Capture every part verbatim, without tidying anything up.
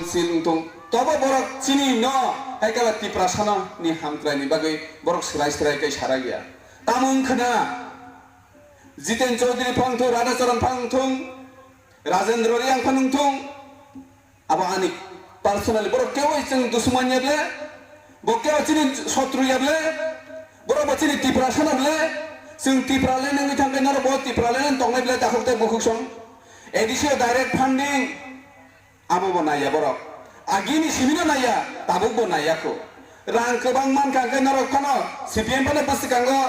Sin wngthung. Tobo borok chini no, hai kala Tiprasano ni hamkrai ni bagwi borok swrai swrai kai sara ya. Tamo wngkhwna, Jiten Chaudhary phang thung, Radhacharan phang thung, Rajendra Reang phang thung. Abo ani personally, borok kebo chwng dusman ya ble, bo kebo chini sotru ya ble, borok bo chini Tiprasano ble, chwng Tipraland wngwi thangkhe norok bo Tipraland tongnai ble takhuk tei bukhuk song. A D C o direct funding, abo bo naiya borok. Agini simino naiya, tabuk bo naiya kho. Rang kwbang mankha hwnkhe norok phano C P M phano bwswkango,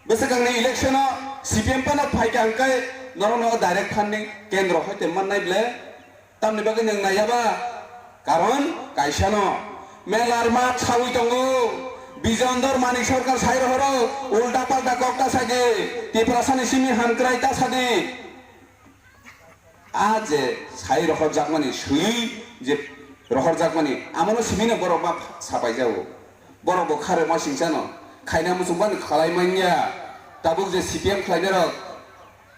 bwswkangni election o C P M phano phaikha hwnkhe norokno direct funding kendro hoite mannai ble. Tamni bagwi nwng naiya ba? Karon kaisano melar mat sawi tongo. Bijon Dor Manik Sarkar sai rohoro ulta palta kok ta sadi, Tiprasani simi hamkrai ta sadi. A je sai rohorjakmani, swi je rohorjakmani, amono simino borok ma sapaijago. Borok bo kharema singchano khaina muchungmani khalai manya. Tabuk je C P M khlainarok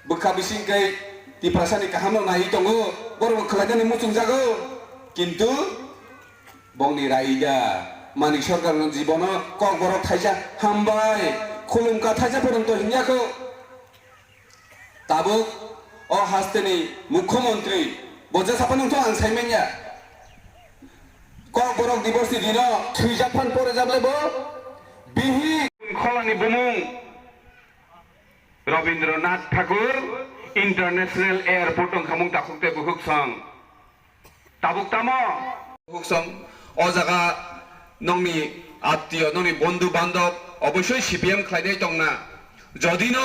bwkha bising kai Tiprasani kahamno naiwi tongo, borok bo khlainani muchungjago. Kintu bongni raida Manik Sarkarno jibono kok borok thaisa hambai khulumka thaisa phwrwngto hinjako. Tabuk o hasteni mukhyamantri bo je saphano wngthok ang sai manya. Kokborok Divorce ni dino thwijak phan pore jable bo bihi. Kholani bumung Rabindranath Thakur International Airport wngkhamung takhuk tei bukhuk song. Tabuk tamo? Huksong, o jaga nongni attiyo, nongni bondhu bandhob oboisoi C P M khlainai tongna. Jodino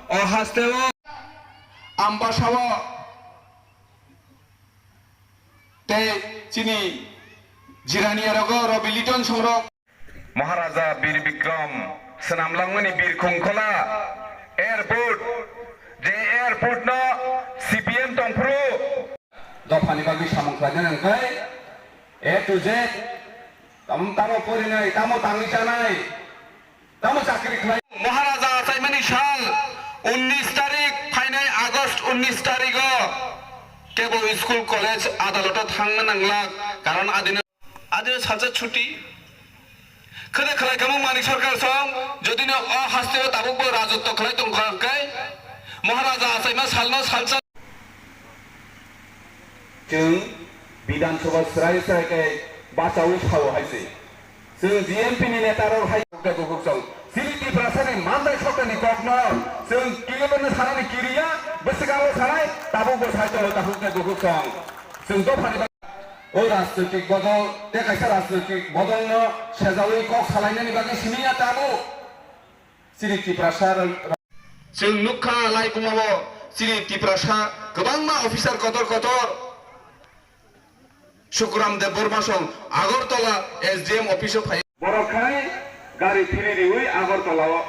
o hasteo Ambasao tei chini jiraniyarogo Rabi Liton songrok. Maharaja Bir Bikram swnamlangmani Birkhung Khola Airport, je airport no C P M tongphuru. Dophani bagwi samung khlainai hwnkhe A to Z, tam-, tamo porinai, tamo tangwi chanai, tamo chakri khlai. Maharaja achaimani sal unnish tarik, phainai August unnish tarigo kebo school, college, adaloto thangna nanglak, karon adino Adino salsa chuti. Khede khlai kamo Manik Sarkar song, jodino o hasteo tabukbo rajotto khlai tongkha hwnkhe, Maharaja achaima salno salsa. Chwng Bidhan Sabha srai srai khe bachaui sao hai se. Chwng G M P ni neta rok hai khe bukhuk song. Chini Tiprasa ni mandai sokta ni kok no chwng kilometer sanani kiriya, bwswk alo sanai, tabukbo sai tongo takhuk khe bukhuk song. Chwng dophani O rajnoitik bodol, tei kaisa rajnoitik bodolno sejaui kok salainani bagwi simi ya tabuk chini Tiprasa rok. Chwng nukha laikumao chini Tiprasa kwbangma officer kotor kotor Sukuram Debbarma song Agartala S D M office-o phai. Borok khai gari phiri riui Agartala-o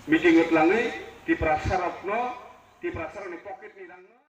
meeting-o twlangwi Tiprasa rokno, Tiprasa rokni pocket-ni rang.